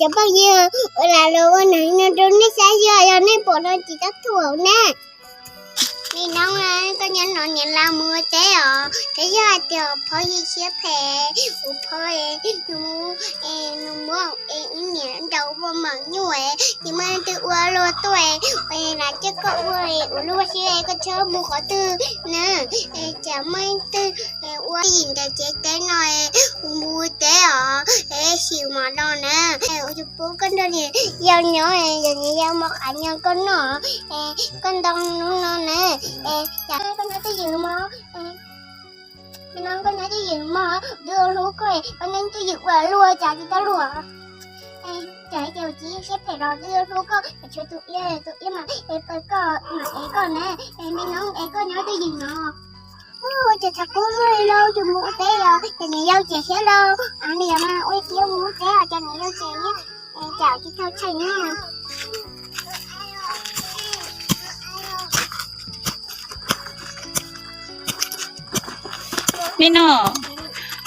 Cov phooj ywg, ua lam los ua neeg no rau nej saib xwb, yog nej pom no tsis txhob thuam na. Me noob, koj nyob no niam laus mus ua teb os, twb yog hais tias phob yig siab phem, kuv phob nws muab ib niam nraus ua maum nyuj, tsis muaj leej twg ua luag tuaj, lam coj koj ua, ua luag siab, koj txhob mus qhov twg na, tsam muaj leej twg ua yim nram tsev teb no, kuv mus ua teb os, xyum mam los na. Ua tsis pub koj nrog niam yau nyob, yog niam yau muab qhov nyob koj noj, koj ntoo hnub no na, cas koj nyob twj ywm mog. Me noob, koj nyob twj ywm mog, twb hlub koj, koj nyob twj ywm ua luaj cas tsis tau luag. Cas hais tias txiv siab phem los twb hlub koj, tshuav tus iab, tus iab mas es pab koj mas es koj na, me noob es koj nyob twj ywm no. Ua cas tshav kub luaj li lauj, yus mus ua teb os, ces niam yau cem siab lauj, niam mas ua li cas mus ua teb os, ces niam yau cem thiab, cas tsis tau tsheej na. Me no,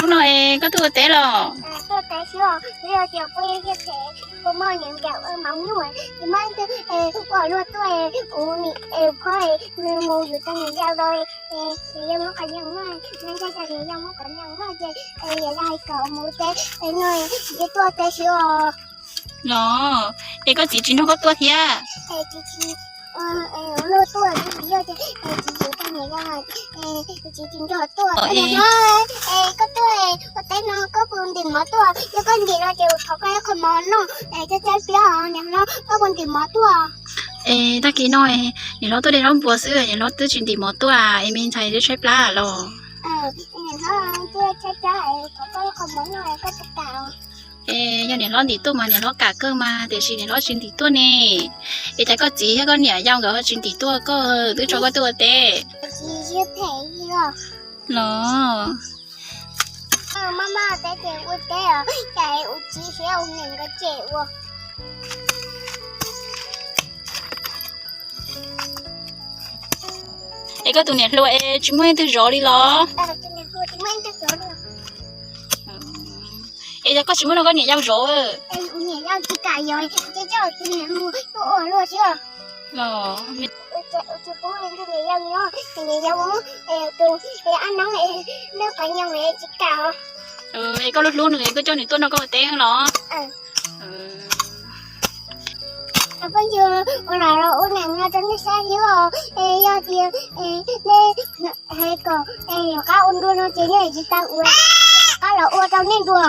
hnub no es koj tuaj ua teb los? Tuaj ua teb xwb, twb yog tias phob yig siab phem, kuv muab niam nraus ua maum nyuj, tsis muaj leej twg ua luag tuaj, kuv nim es phob nws mus yuav tau niam yau los, niam yau muab qhov nyob noj, nyob nyob nyob niam yau muab qhov nyob noj ces niam yau hais kom mus ua teb no, ces tuaj ua teb xwb os. Los, es koj txiv tsis nrog koj tuaj thiab? Txiv tsis, luag tuaj, txiv yog, txiv tsis nrog tuaj. Koj tuaj ua teb no koj puas ntim mov tuaj? Yog koj ntim no ces thov koj ib qho mov noj, coj tshaib plab os, niam hlob, koj puas ntim mov tuaj? Es tag kis no niam hlob tuaj de zaub npua xwb, niam hlob twb tsis ntim mov tuaj, es me ntxhais twb tshaib plab los. Niam hlob, tshaib plab, thov koj ib qho mov noj, koj puas kam? Es yog niam hlob ntim tuaj mas niam hlob kam kawg mas, tiam sis niam hlob tsis ntim tuaj ne. Es cas koj txiv thiab koj niam yau nkawd tsis ntim tuaj, koj twb tso koj tuaj ua teb? Txiv siab phem os. Los, maj maj ua teb ces ua teb os, cas es ua txiv thiab ua niam nkawd cem ua. Es koj tus niam hluas es tsis muaj leej twg zov li los? Es yog koj tsis muaj no koj niam yau zov? Niam yau tsis kam yog, coj tus niam hluas tuaj ua luag xwb. Los, niam yau, niam yau, tus ab noob noj qhov nyob tsis kam. Es koj hlub hlub nws, koj coj nws tuaj nrog koj ua teb los? Phooj ywg, ua lam los ua neeg no rau nej saib xwb os, es yog tias nej hais kom yus qab ua dua no ces nej tsis tau ua, qab los ua rau nej dua.